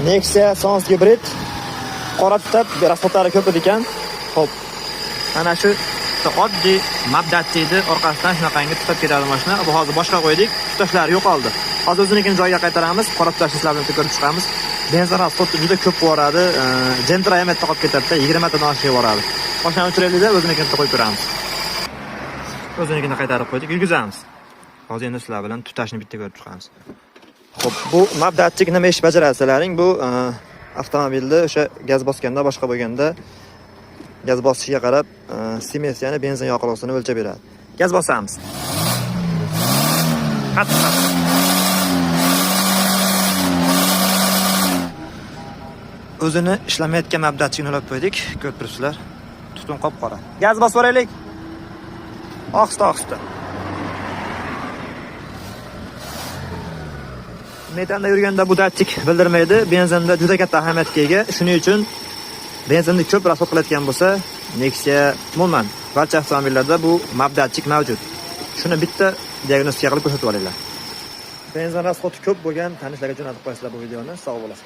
Nexia Sons gibrid qora tutab, расход lari ko'p ekan. Xo'p. Mana shu oddiy MAP datchikni orqasidan shunaqangi tutab ketadi mashina. Bu hozir boshqa qo'ydik, tutashlari yo'qoldi. Hozir o'zinikini joyiga qaytaramiz, qora tutashni sizlar bilan ko'rib chiqamiz. Benzin расход i juda ko'p boradi. Gentra ham yerda qolib ketadi, 20 tadan oshiq boradi. Mashinani o'chiraylikda, o'zinikini qo'yib ko'ramiz. O'zinikini qaytarib qo'ydik, yurgizamiz. Hozir endi sizlar bilan tutashni bitta ko'rib chiqamiz. Xo'p, bu MAP datchik nima ish bajaradi sizlaring? Bu avtomobilda o'sha gaz bosganda, boshqa bo'lganda gaz bosishiga qarab смесь, ya'ni benzin yoqilg'isini o'lchab beradi. Gaz bosamiz. Qattiq qattiq. O'zini ishlamayotgan MAP datchikni ulab qo'ydik, ko'rib turibsizlar. Tutun qop-qora. Gaz bosib boraylik. Ohista ohista. Metanda yurganda bu datchik bildirmaydi. Benzinda juda katta ahamiyatga ega. Shuning uchun benzinni ko'p расход qilayotgan bo'lsa, Nexia, umuman barcha avtomobillarda bu MAP datchik mavjud. Shuni bitta diagnostika qilib ko'rsatib olinglar. Benzin расход i ko'p bo'lgan tanishlarga jo'natib qo'yasizlar bu videoni. Sog' bo'lasizlar.